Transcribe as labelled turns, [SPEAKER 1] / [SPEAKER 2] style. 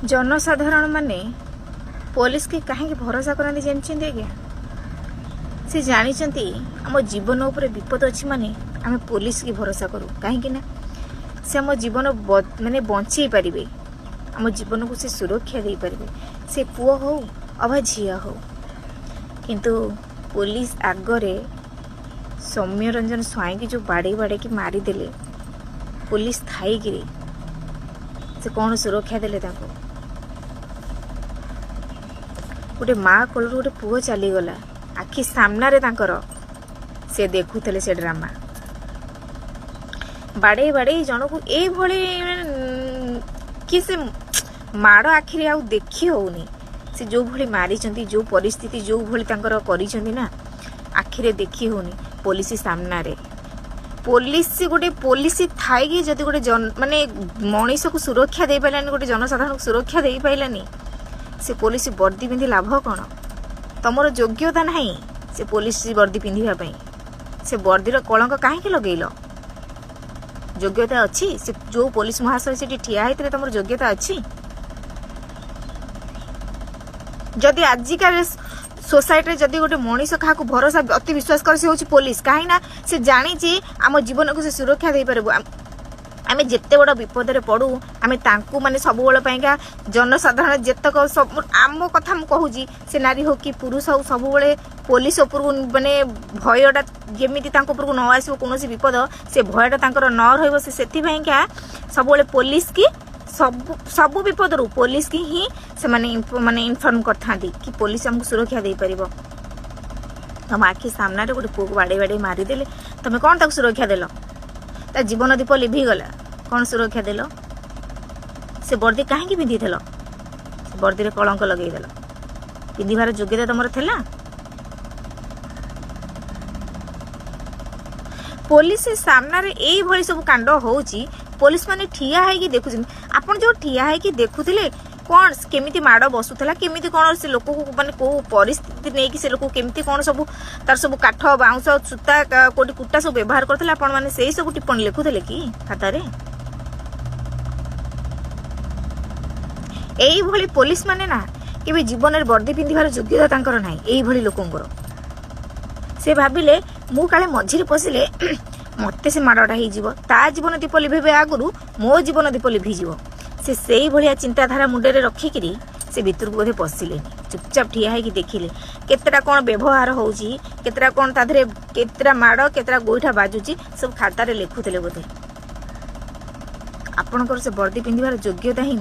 [SPEAKER 1] ଜନସାଧାରଣମାନେ ପୋଲିସକି କାହିଁକି ଭରସା କରନ୍ତି ଜାଣିଛନ୍ତି ଆଜ୍ଞା? ସେ ଜାଣିଛନ୍ତି ଆମ ଜୀବନ ଉପରେ ବିପଦ ଅଛି, ମାନେ ଆମେ ପୋଲିସକି ଭରସା କରୁ। କାହିଁକି ନା ସେ ଆମ ଜୀବନ ମାନେ ବଞ୍ଚେଇ ପାରିବେ, ଆମ ଜୀବନକୁ ସେ ସୁରକ୍ଷା ଦେଇପାରିବେ, ସେ ପୁଅ ହଉ ଅବା ଝିଅ ହଉ। କିନ୍ତୁ ପୋଲିସ ଆଗରେ ସୌମ୍ୟରଞ୍ଜନ ସ୍ୱାଇଁକି ଯେଉଁ ବାଡ଼େଇ ବାଡ଼େଇକି ମାରିଦେଲେ, ପୋଲିସ ଥାଇକିରି ସେ କ'ଣ ସୁରକ୍ଷା ଦେଲେ ତାଙ୍କୁ? ଗୋଟେ ମା କୋଳରୁ ଗୋଟେ ପୁଅ ଚାଲିଗଲା, ଆଖି ସାମ୍ନାରେ ତାଙ୍କର ସେ ଦେଖୁଥିଲେ ସେ ଡ୍ରାମା। ବାଡ଼େଇ ବାଡ଼େଇ ଜଣକୁ ଏଇଭଳି କି ସେ ମାଡ଼ ଆଖିରେ ଆଉ ଦେଖି ହଉନି। ସେ ଯେଉଁଭଳି ମାରିଛନ୍ତି, ଯେଉଁ ପରିସ୍ଥିତି ଯେଉଁଭଳି ତାଙ୍କର କରିଛନ୍ତି ନା, ଆଖିରେ ଦେଖି ହଉନି। ପୋଲିସ ସାମ୍ନାରେ ପୋଲିସ, ଗୋଟେ ପୋଲିସ ଥାଇକି ଯଦି ଗୋଟେ ମାନେ ମଣିଷକୁ ସୁରକ୍ଷା ଦେଇପାରିଲାନି, ଗୋଟେ ଜନସାଧାରଣକୁ ସୁରକ୍ଷା ଦେଇପାରିଲାନି, ସେ ପୋଲିସ ବର୍ଦ୍ଦି ପିନ୍ଧି ଲାଭ କ'ଣ? ତମର ଯୋଗ୍ୟତା ନାହିଁ ସେ ପୋଲିସ ବର୍ଦ୍ଦି ପିନ୍ଧିବା ପାଇଁ। ସେ ବର୍ଦ୍ଦିର କଳଙ୍କ କାହିଁକି ଲଗେଇଲ? ଯୋଗ୍ୟତା ଅଛି? ସେ ଯେଉଁ ପୋଲିସ ମହାଶୟ ସେଠି ଠିଆ ହେଇଥିଲେ, ତମର ଯୋଗ୍ୟତା ଅଛି? ଯଦି ଆଜିକା ସୋସାଇଟିରେ ଯଦି ଗୋଟେ ମଣିଷ କାହାକୁ ଭରସା ଅତି ବିଶ୍ୱାସ କରେ, ସେ ହେଉଛି ପୋଲିସ। କାହିଁକି ନା ସେ ଜାଣିଛି ଆମ ଜୀବନକୁ ସେ ସୁରକ୍ଷା ଦେଇପାରିବ। ଆମେ ଯେତେ ବଡ଼ ବିପଦରେ ପଡ଼ୁ, ଆମେ ତାଙ୍କୁ ମାନେ ସବୁବେଳେ ପାଇଁକା ଜନସାଧାରଣ ଯେତକ ସବୁ, ଆମ କଥା ମୁଁ କହୁଛି, ସେ ନାରୀ ହଉ କି ପୁରୁଷ ହଉ, ସବୁବେଳେ ପୋଲିସ ଉପରକୁ ମାନେ ଭୟଟା ଯେମିତି ତାଙ୍କ ଉପରକୁ ନ ଆସିବ, କୌଣସି ବିପଦ ସେ ଭୟଟା ତାଙ୍କର ନ ରହିବ, ସେ ସେଥିପାଇଁକା ସବୁବେଳେ ପୋଲିସ କି ସବୁ ସବୁ ବିପଦରୁ ପୋଲିସ କି ହିଁ ସେମାନେ ମାନେ ଇନଫର୍ମ କରିଥାନ୍ତି କି ପୋଲିସ ଆମକୁ ସୁରକ୍ଷା ଦେଇପାରିବ। ତମ ଆଖି ସାମ୍ନାରେ ଗୋଟେ ପୁଅକୁ ବାଡ଼େଇ ବାଡ଼େଇ ମାରିଦେଲେ, ତମେ କ'ଣ ତାକୁ ସୁରକ୍ଷା ଦେଲ? ତା ଜୀବନ ଦୀପ ଲିଭିଗଲା, କ'ଣ ସୁରକ୍ଷା ଦେଲ? ସେ ବର୍ଦ୍ଦି କାହିଁକି ପିନ୍ଧିଥିଲ? ସେ ବର୍ଦ୍ଦିରେ କଳଙ୍କ ଲଗେଇଦେଲ। ପିନ୍ଧିବାର ଯୋଗ୍ୟତା ତମର ଥିଲା? ପୋଲିସ ସାମ୍ନାରେ ଏଇଭଳି ସବୁ କାଣ୍ଡ ହଉଛି, ପୋଲିସ ମାନେ ଠିଆ ହେଇକି ଦେଖୁଛନ୍ତି। ଆପଣ ଯୋଉ ଠିଆ ହେଇକି ଦେଖୁଥିଲେ, କ'ଣ କେମିତି ମାଡ଼ ବସୁଥିଲା, କେମିତି କ'ଣ ସେ ଲୋକକୁ ମାନେ କୋଉ ପରିସ୍ଥିତି ନେଇକି ସେ ଲୋକକୁ କେମିତି କ'ଣ ସବୁ ତାର ସବୁ କାଠ, ବାଉଁଶ, ସୂତା, କୋଉଠି କୁଟା ସବୁ ବ୍ୟବହାର କରୁଥିଲେ, ଆପଣ ମାନେ ସେଇ ସବୁ ଟିପ୍ପଣୀ ଲେଖୁଥିଲେ କି ଖାତାରେ? ଏଇଭଳି ପୋଲିସ ମାନେ ନା କେବେ ଜୀବନରେ ବର୍ଦ୍ଦି ପିନ୍ଧିବାର ଯୋଗ୍ୟତା ତାଙ୍କର ନାହିଁ। ଏଇଭଳି ଲୋକଙ୍କର ସେ ଭାବିଲେ ମୁଁ କାଳେ ମଝିରେ ପଶିଲେ ମତେ ସେ ମାଡ଼ଟା ହେଇଯିବ, ତା ଜୀବନ ଦୀପ ଲିଭିବେ ଆଗରୁ ମୋ ଜୀବନ ଦୀପ ଲିଭିଯିବ। ସେ ସେଇଭଳିଆ ଚିନ୍ତାଧାରା ମୁଣ୍ଡରେ ରଖିକିରି ସେ ଭିତରକୁ ବୋଧେ ପଶିଲେନି, ଚୁପଚାପ ଠିଆ ହେଇକି ଦେଖିଲେ କେତେଟା କ'ଣ ବ୍ୟବହାର ହଉଛି, କେତେଟା କ'ଣ ତା ଦେହରେ କେତେଟା ମାଡ଼, କେତେଟା ଗୋଇଠା ବାଜୁଛି, ସବୁ ଖାତାରେ ଲେଖୁଥିଲେ ବୋଧେ। ଆପଣଙ୍କର ସେ ବର୍ଦ୍ଦି ପିନ୍ଧିବାର ଯୋଗ୍ୟତା ହିଁ ନାହିଁ।